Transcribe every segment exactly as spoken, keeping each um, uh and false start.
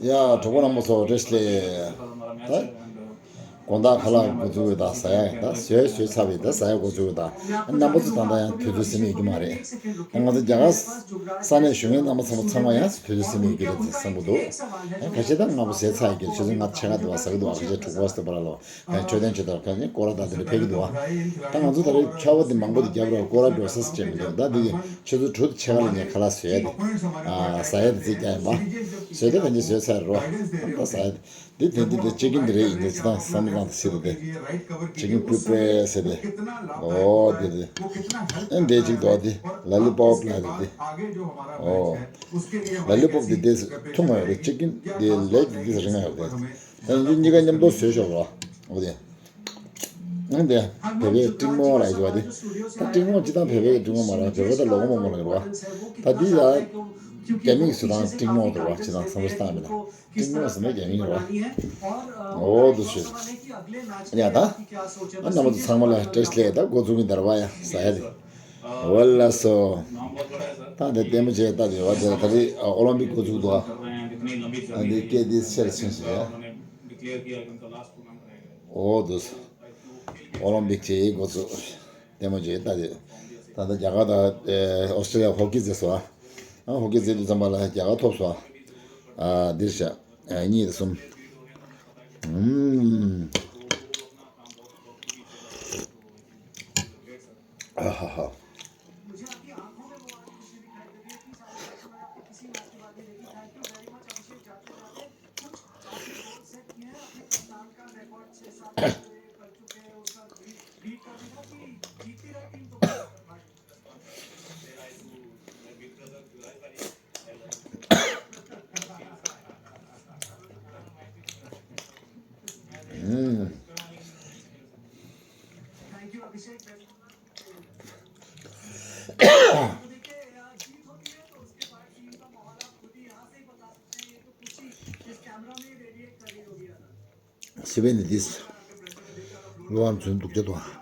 ཡ་གྲོགས་པོ་རྣམ་པ་ཚོ་བཀྲ་ཤིས་བདེ་ལེགས། ད་དགོང་དག་ཁ་ལག་འགོ་འཛུགས་ཡོད་ད། ཟ་ཡ་ད་ཟོས་ཟོས་ཚར་བས་ད་ཟ་ཡ་འགོ་འཛུགས་ཡོད་ད། རྣམ་པ་ཚོ་ད་ལྟ་ཡང་དུས་ཚོད་ཟིན་ཡོད་ཀྱི་མ་རེད། ད་ང་ཚོ་རྒྱ་གར་ས་གནས་བཞུགས་མཁན་རྣམ་པ་ཚང་མ་ཚང་མ་ཡང་དུས་ཚོད་ཟིན་ཡོད་ཀྱི་རེད་བསམ་གྱི་འདུག། ཁ་ཤས་ད་སྔ་པོ་ཟས་ཚར་ཡོད་ཀྱི་རེད། ཆུ་ཚོད་ལྔ་ཕྱེད་ཀ་འདུག་བ། ཟ་གི་འདུག་བ། ཁ་ཤས་དྲུག་པ་ཟེར་བ་ལ། ཨ་མཆོད་རྟེན་ཆེ་དར་ཁ་ནས་སྐོར་ར་དང་དེ་འདྲ་ཕེབས་ཀྱི་འདུག་ཨ། ད་ང་ཚོ་ད་རེས་ཆར་པ་དེ་མང་པོ་དེ་རྒྱབ་ར་སྐོར་ར་འགྲོ་ས་ཅེས་མི་འདུག། ད་འདི་གི་ཆུ་ཚོད་དྲུག་དང་ཕྱེད་ཀ་ལ་ངས་ཁ་ལག་བཟོས་ཡ་དེ། ཨ་ཟ་ཡ་དེ་རྩིས་རྒྱག་ཡིན་པ། བཟོས་ཏེ་ད་ནི་བཟོས་ཚར་རོ། ད་ཟ་ཡ་དེ་དེ་དེ་དེ་ཅི་ཀིན་དེ་རེད་ཡིན་དེ་ཅི་དང་བསམ་བློ་བཏང་དེ་སྲིད་དེ། ཅི་ཀིན་པུ་པེ་ཟེར་དེ། ཨོ་དེ་དེ། ཨེ་འདི་ཅིག་འདུག་དེ། ལ་ལི་པོབ་ལ་དེ་དེ། ཨོ། ལ་ལི་པོབ་དེ་དེ་ཐུང་ང་ཡོད་རེད། ཅི་ཀིན་དེ་ལེག་དེ་དེ་རིང་ང་ཡོད་རེད། ད་འདི་གཉིས་ཀ་མཉམ་དུ་བཟོས་ཤོག་རོ། འོ་དེ། ཨང་དེ། བོད་པའི་ཀྲིང་མོ་ལ་ཡོད་པ་དེ། ད་ཀྲིང་མོ་ཅི་དང་བོད་པའི་ཀྲིང་མོ་མ་རེད། བོད་པ་ད་ལོ་མོ་མོ་ལ་ཡོད་རེད་བ། ད་འདི་ཡ། རྒྱ་མིག་སུ་དང་ཀྲིང་མོ་དེ་རེད་བ། ཅི་དང་བསམ་བློ་བཏང་མེད་ན། ཀྲིང་མོ་ཟེར་ན་རྒྱ་མིག་རེད་བ། འོ་དེ་ཤོད། ཡ་ད། ཨ་རྣམ་པ་ཚོ་ཚང་མ་ལ་བཀྲ་ཤིས་བདེ་ལེགས། ད་འགོ་འཛུགས་ཀྱི་འདར་བ་ཡ་ཟ་ཡ་དེ། འོ་ལགས་སོ། ད་འདི་ལྟད་མོ་བྱས་ད་དེ་བ་དེ་ལ་ད་རེས་ཨོ་ལིམ་པིག་འགོ་འཛུགས་འདུག་ཨ། ཨ་འདི་སྐད་འདི་ཤེར་ཕྱིན་ཞིག་ཡ། འོ་འདུག། ཨོ་ལིམ་པིག་བྱས་འགོ་ཚུགས། ལྟད་མོ་བྱས་ད་དེ། ད་ལྟ་རྒྱ་གར་དང་ཨོ་སི་ཀྲི་ལི་ཡ་ཧོ་ཀི་རྩེས་སོ་ཨ། ཨ་ཧོ་ཀི་རྩེས་དུས་ཙམ་པ་ལ་རྒྱ་གར་ཐོབ་སོ་ཨ། ཨ་འདིར་བཞག། ཨ་གཉིས་དང་གསུམ། ཨུམ། ཨ་ཧ་ཧ། སི་པན་ནི་དིས། གློ་བ་མཚོན་སྡུག་ཅག་དང་།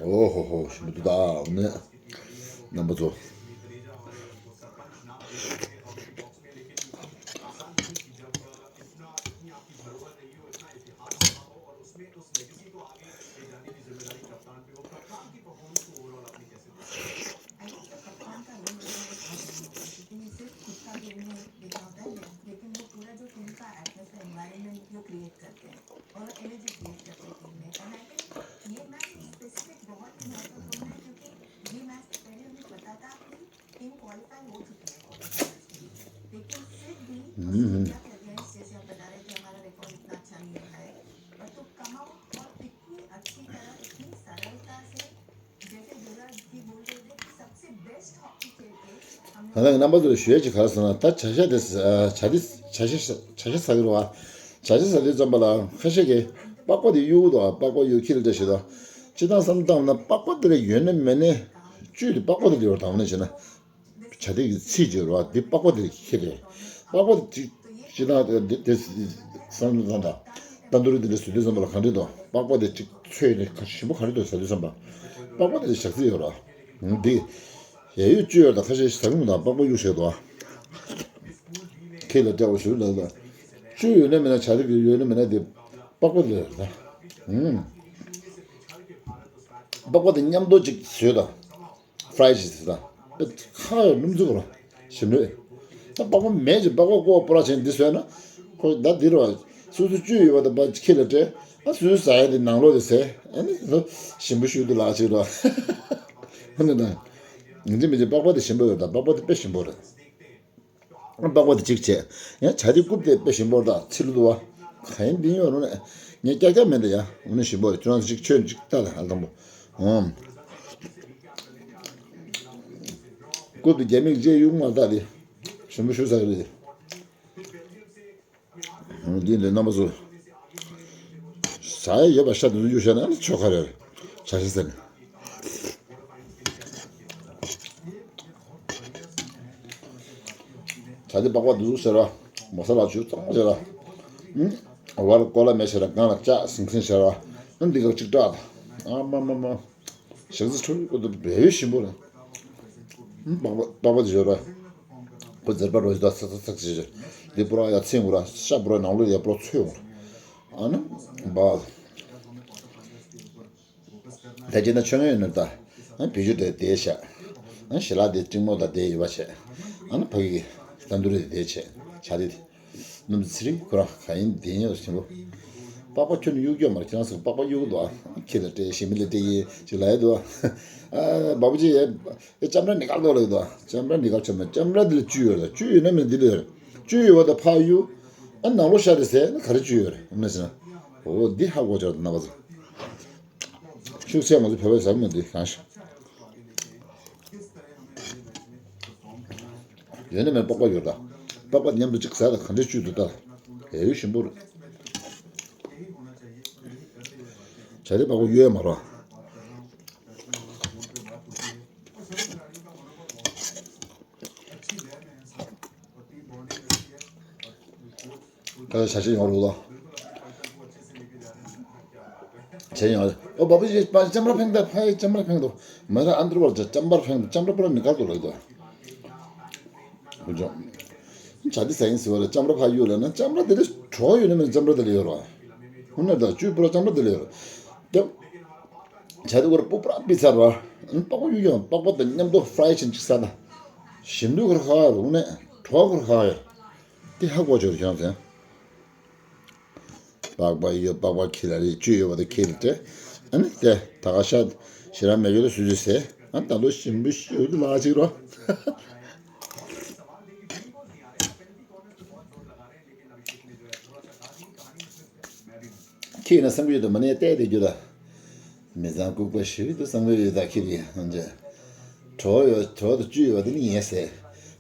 ཨོ་ཧོ་ཧོ། ཞིམ་པོ་འདུག་ད་ནི། རྣམ་པ་ཚོ། ད་ལྟ་རྣམ་པ་ཚོ་ལ་ཞུ་ཡ་ཅིག་ག་རེ་ཟེར་ན། ད་བྱ་ཤ་དེ་བྱ་ཤ་བྱ་ཤ་ཟ་གི་རེད་བ། བྱ་ཤ་ཟ་དུས་ཙམ་པ་ལ་ཁ་ཤས་ཀྱིས་པགས་པ་དེ་གཡུག་འདུག་བ། པགས་པ་གཡུག་ཁྱི་ལ་བཀྲ་ཤིས་དང་། སྤྱིར་བཏང་བསམ་བཏང་ན་པགས་པ་དེ་ལ་ཡོད་ན་མེད་ན། བཅུད་དེ་པགས་པ་དེ་ལ་ཡོད་དང་ནི་བྱས་ན། བྱ་དེ་གི་ཚིག་ཅིག་རེད་བ། དེ་པགས་པ་དེ་ལ་ཁྱི་རེད། པགས་པ་དེ་ཅིག་སྤྱིར་བཏང་དེ་དེ་བསམ་བློ་བཏང་དང་། ཏན་ཏུ་རི་དེ་འདྲ་བཟོ་དུས་ཙམ་པ་ལ་ག་འདྲ་འདུག། པགས་པ་དེ་ཅིག་འཚོས་ནས་ག་ཞིམ་པོ་ག་འདྲ་འདུག་ཟ་དུས་ཙམ་པ། པགས་པ་དེ་ལ་ཞག་རྩི་ཡོད་ར། འདི། ཡ་ཡོད་བཅུད་ཡོད་ད། ཁ་ཤས་ཟ་གི་མི་འདུག། པགས་པ་གཡུག་བཞག་འདུག། ཁྱི་ལ་སྤྲད་པ་ཞུ་ལ་ལ། བཅུད་ཡོད་ན་མེད་ན། བྱ་རིགས་ཡོད་ན་མེད་ན་དེ་པགས་པ་དེ་ལ་ཡོད་ད། ཨུམ། པགས་པ་དེ་མཉམ་དུ་ཅིག་བཟོས་དང་། ཕ་རའི་ཅིག་བཟོས་དང་། དཔེ་ཁ་ཡོད་སྣུམ་འཛུགས་རོ། ཞིམ་རེད། ད་པགས་པ་མེད་ཅིག་པགས་པ་ཀོ་པོ་ར་ཆེན་འདི་བཟོས་ན། ཁོ་ད་འདི་རོ། སོ་སོ་བཅུད་ཡོད་པ་དང་པ་ཁྱི་ལ་སྤྲད། ཨ་སོ་སོ་ཟ་ཡ་དེ་ནང་ལོགས་དེ་ཟས། ཨ་ནི་ལོ་ཞིམ་པོ་ཤོད་དུ་ལག་ཅིག་རོ། ཧ་ནི་ད། ཡིན་གཅིག་མིན་གཅིག་པགས་པ་དེ་ཞིམ་པོ་ཡོད་ད། པགས་པ་དེ་དཔེ་ཞིམ་པོ་རེད། པགས་པ་དེ་གཅིག་བྱས། ཡང་བྱ་དེ་རྐུབ་དེ་དཔེ་ཞིམ་པོ་རེད་ད། ཚི་ལུ་དུ་བ། ག་ཡིན་འདི་ཡོད་རུང་ནས། ངས་ཀྱག་ཀྱག་མེད་ད་ཡ། འོ་ན་ཞིམ་པོ་རེད། ཁྱོད་རང་ཚོ་གཅིག་ཆོས་གཅིག་ལྟ་ད་ཨ་དང་པོ། ཨོམ། རྐུབ་དེ་རྒྱ་མིག་རྗེས་གཡུག་མ་ལྟ་དེ། ཞིམ་པོ་ཞུ་ས་རེད། འདི་འདི་རྣམ་པ་ཚོ། ཟ་ ད་ཡོད་པ་ཤ་དུ་གཡུག་བྱས་ན་ནི་ཆོག་ཁ་རེད། བྱ་ཤ་ཟེར་ནས། ད་དེ་པགས་པ་དུ་ཟུག་ཟེར་བ། མོ་ས་ལ་ཆུ་གཙང་མ་ཟེར་བ། ཨུམ། བར་ཀོ་ལ་མེ་ཟེར་བ། སྒང་ལ་ལྕགས་སིང་སིང་ཟེར་བ། ཨ་འདི་ག་གཅིག་སྐྲག་དང་། ཨ་མ་མ་མ། ཞག་རྩི་ཁྲོ་བོའི་སྐོར་དུ་བེའུ་ཞིམ་པོ་རེད། ཨུམ། པགས་པ་པགས་པ་དེ་ཡོད་ར། ཁོ་ཛེར་པ་རོ་ཞིག་དང་ཚག་ཚག་ཚག་ཅེས་ཅེས། འདི་པུ་ར་ཡ་ཚིང་བུ་ར་ཤ་པུ་ར་ནང་ལོགས་ཡ་པུ་ར་ཚོས་འོང་། ཨ་ནི། བ། ད་ཅི་ན་ཆོས་ངན་ནོར་ད། ཨ་བི་ཇུ་དེ་དེ་བྱ། ཨ་ཞི་ལ་དེ་ཏྲིང་མོ་ད་དེ་ཡོད་པ་བྱས། ཨ་ནི་ཕ་གི་ད་འདུ་རེ་དེ་བྱས། བྱ་དེ་དེ། སྣུམ་ཚི་རིང་ཁོ་རང་ག་ཡིན་དེ་ཡིན་ཞིམ་པོ། པགས་པ་ཁྱོད་ནི་གཡུག་རྒྱུ་མ་རེད། ཁྱེད་རང་ཚོ་པགས་པ་གཡུག་འདུག་ཨ། ཁྱེད་ལ་སྤྲད་ཞིམ་པོ་ལ་སྤྲད་ཡིན་ཅིག་ལ་ཡ་འདུག་ཨ། བ་བུ་ཅི་ཡ། ཨེ་ལྕམ་ར་ནི་གར་འདུག་ལ་ཡོད་འདུག་ཨ། ལྕམ་ར་ནི་གར་ཆོད་མ་ལྕམ་ར་འདི་ལ་བཅུད་ཡོད་རེད། བཅུད་ཡོད་ན་མིན་འདི་ལ་ཡོད་རེད། བཅུད་ཡོད་པ་དང་ཕག་གཡུག་ཨ་ནང་ལོགས་ཤ་རེད་ཟེར་ན་ག་རེ་བཅུད་ཡོད་རེད་མི་ཟེར་ན། འོ་འདི་ཧ་གོ་ཆོག་རྣམ་པ་ཚོ། ཤུགས་ཆེ་ང་ཚོ་བོད་པའི་ཟ་མི་འདི་གང་ཞིག་ཡོད་ན་མེད་པགས་པ་ཡོད་ད། པགས་པ་མཉམ་དུ་གཅིག་ཟ་ད་ག་འདྲའི་བཅུད་འདུག་ད། ཡ་ཡོད་ཞིམ་པོ་རེད། བྱ་དེ་པགས་པ་གཡུག་ཡ་མ་རོ། ད་ཆ་ཤས་ཡོང་རུང་ལོ། བྱས་ཡོང་། ཨོ་བ་བུ་ཞིག་པ་ལྕམ་ར་ཕེང་ད་ཕ་ཡི་ལྕམ་ར་ཕེང་དོ། མ་ར་ཨ་འདྲ་བར་ལྕམ་པར་ཕེང་ལྕམ་ར་པུ་ར་ནི་གར་དུ་ལོག་དོ། བུ་ཆུང་། བྱ་འདི་ཟ་ཡིན་ཟེར་བ་ལ་ལྕམ་ར་ཕ་གཡུག་ལ་ན་ལྕམ་ར་དེ་ལས་གྲོགས་ཡོད་ན་མིན་ལྕམ་ར་དེ་ལས་ཡོད་ར། ཧུ་ན་ད་བཅུད་པུ་ར་ལྕམ་ར་དེ་ལས་ཡོད་ར། ད། བྱ་དེ་བར་པུ་པུ་ར་པི་ཚར་བ། པགས་པ་གཡུག་ཡོང་པགས་པ་དང་མཉམ་དུ་ཧྥ་རའི་ཆེན་ཅིག་ཟ་ན། ཞིམ་དུས་ཁར་ཧ་ཡོད་རུང་ནས་གྲོགས་ཁར་ཧ་ཡོད། དེ་ཧ་གོ་ཆོད་ཀྱང་ཟེར། པགས་པ་ཡོད་པགས་པ་ཁྱི་ལ་རེད་བཅུད་ཡོད་པ་དང་ཁྱི་ལ་སྤྲད། ཨ་ནི་དེ་ད་ག་ཤ་ཞེ་དྲག་མེད་ཡོད་ལ་སུ་ཞིག་ཟེར། ཨ་ད་ལོ་ཞིམ་པོ་ཞིག་ལ་ཅིག་རོ། ཁྱི་ཡིན་ན་བསམ་གྱི་ཡོད་དོ་མ་ནས་བལྟས་བསྡད་རྒྱུ་ལ། མི་ཚང་ལྐུགས་པ་ཞིག་ཏུ་བསམ་གྱི་ཡོད་ད་ཁྱི་རེད་ཧང་ཅེ། གྲོགས་ཡོད་གྲོགས་དང་བཅུད་ཡོད་པ་དེ་ནི་ཡིན་ཟེར།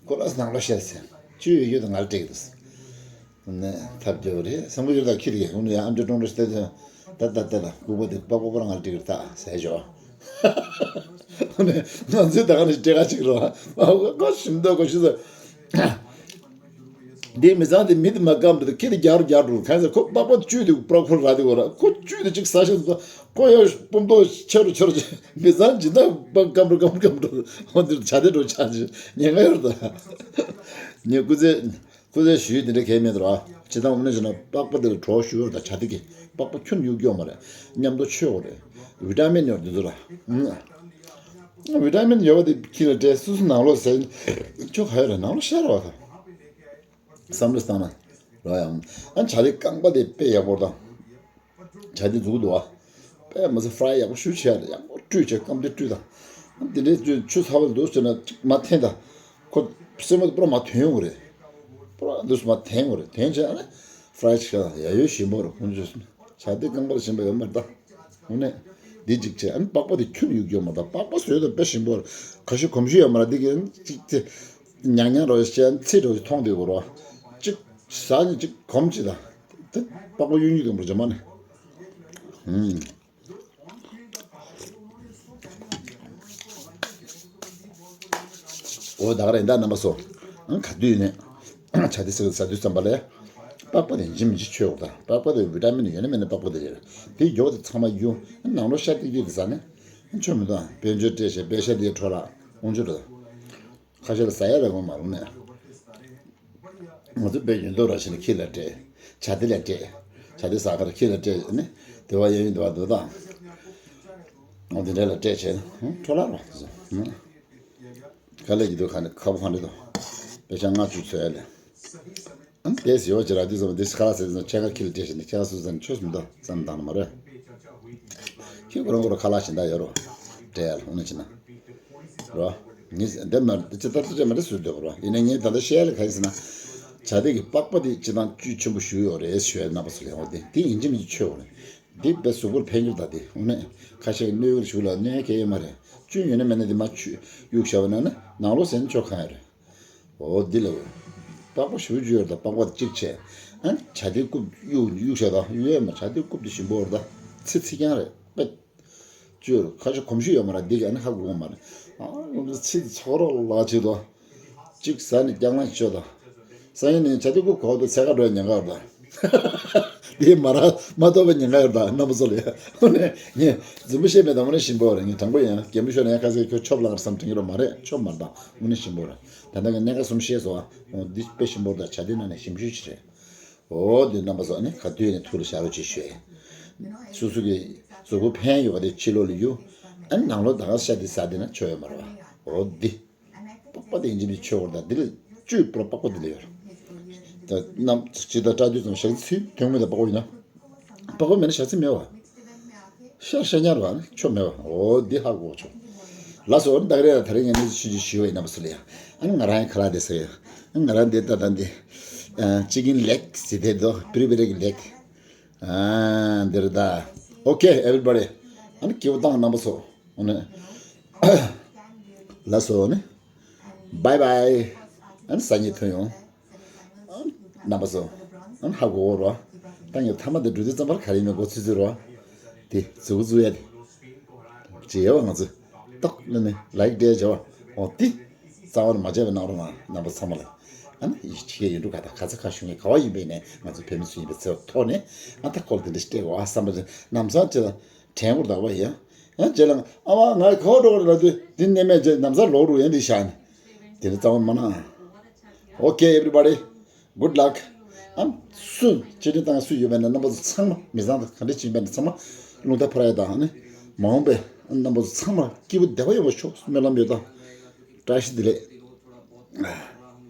ཁོ་ལ་ནང་ལོ་ཤར་ཟེར། བཅུད་ཡོད་རྒྱུ་དང་ང་ལ་སྤྲད་ཀྱི་འདུག་ནས་ཐབས་སྐྱོ་བོ་རེད་བསམ་གྱི་ཡོད་ད་ཁྱི་རེད་ཧུང་ནས་ཡང་ཨམ་ཅོག་ཀྲོང་ཀྲོ་ཞིག་བལྟས་ད་ད་ད་ལ་ལྐུགས་པ་དེ་པགས་པ་པོ་རང་ང་ལ་སྤྲད་ཀྱི་རེད་ད་ཟེར་ཞོག་ང་ཚོས་ད་ག་ནས་སྤྲད་ག་ཅིག་རོ། ཨ་ཁོ་ཞིམ་མདོག་ཁོ་ཤི་ཟེར། འདིའི་མི་ཚང་དེ་མི་དེ་མ་སྐམ་དུ་ཁྱི་དེ་རྒྱག་རུ་རྒྱག་འགྲོ་གང་ཟེར་ཁོ་པགས་པ་བཅུད་དེ་པྲོག་ཁོ་ར་དེ་གོ་ར་ཁོ་བཅུད་དེ་ཅིག་ཟ་ཤེས་སོ་ཁོ་ཡང་སྤུ་མདོག་ཆེ་རུ་ཆེ་རུ་ཆེ་མི་ཚང་ཇི་ལྟར་པགས་སྐམ་རུ་སྐམ་རུ་སྐམ་རུ་ཧོ་འདིར་བྱ་དེ་འགྲོ་ཆགས་ཅི་ཉེན་ཁ་ཡོད་རེད་ད། ངས་སྐུ་ཚེ་སྐུ་ཚེ་ཞུས་དེ་འདྲ་གས་མེད་དོ་ར་ཇི་ལྟར་འོ་ན་ཞུ་ན་པགས་པ་དེ་ལ་གྲོགས་ཞུ་ཡོད་རེད་ད་བྱ་དེ་གི་པགས་པ་ཁྱོན་ཡུག་སྐྱོ་མ་རེད་མཉམ་དུ་ཆོས་འོ་རེད་བི་ཏ་མིན་ཡོད་དེ་ཚོ་ར། བི་ཏ་མིན་ཡོད་པ་དེ་ཁྱི་ལ་སྤྲད་སུ་སུ་ནང་ལོགས་ཟས་ཁྱོ་ག་ཡོད་རེད་ནང་ལོགས་ཤར་བ་དང་། བསམ་བློ་བཏང་ན་རོ་ཡང་ཨ་བྱ་དེ་རྐང་པ་དེ་དཔེ་ཡག་པོ་དང་། བྱ་དེ་འཛུགས་འདུག་ཨ། དཔེ་མ་ཟད་ཧྥ་རའི་ཡག་པོ་ཞུ་བྱས་ཡག་པོ་བཀྲུས་བྱས་སྐམ་དེ་བཀྲུས་དང་། དེ་འདྲའི་ཆུ་ཚ་བ་འདུག་ཟེར་ན་ཅིག་མ་འཐེན་དང་། ཁོ་སེན་མོ་དེ་པུ་ར་མ་ཐོན་འོ་རེད། པུ་ར་འདུག་མ་འཐེན་འོ་རེད་ཐོན་བྱས་ཨ་ནི་ཧྥ་རའི་ཅིག་ཡ་ཡོད་ཞིམ་པོ་རེད་ཁོང་ཚོས་བྱ་དེ་རྐང་པ་ལ་ཞིམ་པ་ཡོད་མ་རེད་ད། དངོས་གནས། འདི་གཅིག་བྱས་ཨ་ནི་པགས་པ་དེ་ཁྱོན་ཡུག་ཡོད་མ་རེད་པགས་པ་བཟོས་དང་དཔེ་ཞིམ་པོ་རེད་ཁ་ཤས་གོམས་གཤིས་ཡོད་མ་རེད་འདི་གི་ཨ་ནི་གཅིག་དེ། ཉག་ཉག་རོ་བྱས་ཨ་ནི་ཚིག་རོ་ཐོང་དེ་གོ་རོ། གཅིག་ཟ་ནི་གཅིག་གོམས་གཅིག་དང་། དེ་པགས་པ་གཡུག་གཡུག་དང་པོ་རྗེས་མ་ནི། ཧུམ། འོ་ད་ག་རེད་ད་རྣམ་པ་ཚོ། ཨང་ག་དུས་ནས། བྱ་དེ་ཟ་ཟ་དུས་ཙམ་པ་ལས། པགས་པ་དེ་འཇིམ་འཇི་ཆོས་འོ་ད་པགས་པ་དེ་བི་ཏ་མིན་ཡོད་ན་མེད་ན་པགས་པ་དེ་རེད། དེ་མགྱོགས་དེ་ཚང་མ་རྒྱུ། ནང་ལོགས་ཤ་ཏིག་ཏིག་དེ་ཟ་ནས། ཆོ་མི་འདུག་ཨ། དཔལ་འབྱོར་སྤྲད་བྱས་པད་ཤ་དེ་འཕྲོ་ལ། དབང་ཆུ་རེད། ཁ་ཤས་ལ་ཟ་ཡ་ལ་དགོངས་མ་རུང་ནས། ང་ཚོ་དཔེ་ཡོད་མདོག་ར་བྱས་ནས་ཁྱི་ལ་སྤྲད། བྱ་དེ་ལ་སྤྲད། བྱ་དེ་ཟ་གར་ཁྱི་ལ་སྤྲད་ནི། དེ་བ་ཡ་ཡིན་དེ་བ་འདུག་དང་། འོ་དེ་འདྲ་ལ་སྤྲད་བྱས་ནས་འཕྲོ་ལ་རོ་དེ་ཚོ། ག་ལས་ཀྱི་འདུག་ག་ནས་ཁ་བོ་ག་འདྲ་འདུག་དཔེ་ཆ་ལྔ་བཅུ་ཚོད་ལས། ཨ་ནི་དེ་ཟེར་བ་ཅི་ར་དེ་ཚོ་དེ་ཁ་ལག་ཟེར་ཙང་ཁྱེད་ཀ་ཁྱི་ལ་སྤྲད་བྱས་ནས་ཁྱེད་ཀ་སུ་ཟེར་ནས་ཆོས་སུ་འདུག་བསམ་བཏང་ནི་མ་རེད། ཁྱེད་ཁོ་རང་ཁོ་རང་ཁ་ལག་གཞན་དག་ཡོད་རོ། སྤྲད་ཡ་ལ་འོ་ན་ཅི་ན། རོ། ངས་འདི་མ་འདི་ཅི་ལྟར་དུ་ཅི་མ་འདྲ་སུ་འདོད་རོ། ཡིན་ན་ངས་ད་ལྟ་བཤད་ཡ་ལ་ག་ཡིན་ཟེར་ན། བྱ་དེ་གི་པགས་པ་དེ་ཅི་དང་བཅུད་ཆེན་པོ་ཞུ་ཡོད་རེད་ཞུ་ཡ་རྣམ་པ་ཚོ་ལས་འོ་དེ་དེ་ཡིན་གཅིག་མིན་གཅིག་ཆོས་འོ་རེད། འདི་དཔེ་གཟུགས་པོར་ཕན་རྒྱུ་ད་དེ་འོ་ནས་ཁ་ཤས་ཀྱི་གནོད་ཡོད་ཞུ་ལ་གནོད་ཡ་གལ་ཡོད་མ་རེད། བཅུད་ཡོད་ན་མེད་ན་དེ་མ་བཅུད་གཡུག་བྱ་བ་ན་ན་ནང་ལོགས་ཟེར་ན་ཆོག་གང་ཡོད་རེད། འོ་འདི་ལ། པགས་པ་ཞེ་པོ་ཅིག་ཡོད་རེད་ད་པགས་པ་གཅིག་བྱས། ཨ་བྱ་དེ་རྐུབ་གཡུག་གཡུག་བྱས་ད་གཡུག་ཡས་མ་བྱ་དེ་རྐུབ་དེ་ཞིམ་པོ་རེད་ད། ཚི་ཚི་རྐྱང་རེད་པ། བཅོས་རུ་ཁ་ཤས་གོམས་གཤིས་ཡོད་མ་རེད། འདི་ག་ནི་ཧ་གོ་གི་མ་རེད། ཨ་ཁོང་ཚོ་ཚི་ཚོགས་རོགས་ལ་བྱེད་དོ། གཅིག་ཟ་ནས་རྐྱང་ལངས་ཤོད་དོ། ས་ཡིན་ནས་བྱ་དེ་ཀུ་གོག་ཏུ་ཚད་ཀ་འགྲོ་ཉེན་ཁ་ཡོད་ད། དེ་མ་ར་མ་གཏོགས་པའི་ཉེན་ཁ་ཡོད་ད་རྣམ་པ་ཚོ་ལ། ཨོ་ནས་ངས་རྫུན་པོ་བཤད་མེད་ད། ཨོ་ནས་ཞིམ་པོ་རེད། ངས་དྲང་པོ་ཡིན། རྒན་པོ་ཤོར་ནས་ཡང་ཁ་ཟས་ཁྱོད་ཆོབ་ལངས་རེད་བསམ་དྲན་གྱི་རོགས་མ་རེད། ཆོབ་མ་རེད་ད། ཨོ་ནས་ཞིམ་པོ་རེད། ད་ལྟ་ངས་གནད་འགག་གསུམ་བཤད་སོང་། ཨོ་འདི་དཔེ་ཞིམ་པོ་རེད་ད། བྱ་དེ་ནང་ནས་ཞིམ་ཤོས་ཅིག་རེད། འོ་འདི་རྣམ་པ་ཚོ་ནི་ག་དུས་ནས་ཐུགས་ལ་བཞག་རོགས་ཅེས་ཞུ་ཡ། སོ་སོ་གི་གཟུགས་པོ་ཕན་ཡོད་པ་དེ་ཕྱི་ལོགས་ལ་གཡུག་ཨ་ནི་ནང་ལོགས་ད་ག་ཤ་དེ་ཟ་དེ་ན་ཆོ་ཡོད་མ་རེད་བ། འོ་འདི་པགས་པ་དེ་ཡིན་གཅིག་མིན་ཆོ་བར་ད། འདི་ལ་བཅུད་པོ་པགས་པ་འདི་ལ་ཡོད་རེད། ད་རྣམ་ཅི་ད་སྐྲ་དུས་ཙམ་ཞག་ཚུལ་དོན་མེད་ད། པགས་པ་ཡིན་ན་པགས་པ་མེད་ན་ཞག་ཚུལ་མེད་བ། ཤར་ཤར་ཉར་བ་ནི་ཆོ་མེད་བ། འོ་འདི་ཧ་གོ་ཆོ། ལགས་སོ། ད་ག་རེ་ད་རེས་ངས་གནས་ཚུལ་ཆུང་ཆུང་ཞུས་པ་ཡིན་ན་མ་སུ་ལ་ཡ། ཨ་ནི་ང་རང་ཡང་ཁ་ལག་དེ་ཟ་ཡ། ཨ་ནི་ང་རང་འདི་ད་ད་འདི་ཅི་ཀིན་ལེག་ཟེར་དེ་དོ། པི་རི་པི་རི་གི་ལེག་ཨ་འདི་རེད་ད། ཨོ་ཁེ་ཨེ་ཝི་རི་བ་ཌི། ཨ་ནི་སྐྱིད་པོ་བཏང་རྣམ་པ་ཚོ། ཨ་ནི་ལགས་སོ་ནི། བའི་བའི། ཨ་ནི་སང་ཉིན་ཐོན་ཡོང་། རྣམ་པ་ཚོ། ཧ་གོ་གོ་རོ། ད་ངས་མཐའ་མ་དེ་འགྲོ་དུས་ཙམ་པར་ག་རེ་ཡིན་མིན་མགོ་ཚོད་ཚོད་རོ། དེ་མཛུབ་གུ་འཛུགས་ཡ་དེ། བྱེད་ཡ་བ་ང་ཚོ། ཏོག་ནི་ནི་ལའིཀ་སྤྲད་བྱ་བ། འོ་དེ། རྩ་བ་ནས་མ་བྱས་པའི་གནང་རོགས་གནང་རྣམ་པ་ཚང་མ་ལ། ཨ་ནི་ཡིད་ཆེས་ཡིན་འགྲོ་ག་ད་ག་ཚ་ག་ཞུ་ངས་ག་བ་ཡིན་པས་ནས་ང་ཚོ་བོད་མི་ཚོ་ཡིན་པའི་ཚེ་བ་ཐོག་ནས་ཨ་ད་ཁོལ་དེ་འདྲ་ཞིག་སྤྲད་དགོས་ཨ་བསམ་པ་ཅན་ནམ་སང་ཅི་ལ་དྲན་དགོས་ད་བ་ཡ། ཡང་རྗེས་ལ་ཨ་མ་ང་ག་བ་འགྲོ་གི་རེད་ལབ་དུས་འདི་ནས་མེད་རྗེས་ནམ་སང་ལོག་རུ་ཡན་འདི་བཞག་ནས། དེ་ནི་རྩ་བ་མ་གནང་། Okay, everybody. Good luck. ཨམ་སུ་བཅའ་ཁྲིམས་བཏང་སུ་ཡོད་པ་ན་རྣམ་པ་ཚོ་ཚང་མ་མི་ཚང་དང་ག་འདྲ་ཅིག་ཡིན་པ་ན་ཚང་མ་རླུང་རྟ་འཕུར་ཡ་དང་ནི་མ་འོངས་པའི་རྣམ་པ་ཚོ་ཚང་མ་སྐྱིད་པོ་བདེ་བ་ཡོང་བ་ཤོག་སྨོན་ལམ་ཡོད་དང་། བཀྲ་ཤིས་བདེ་ལེགས།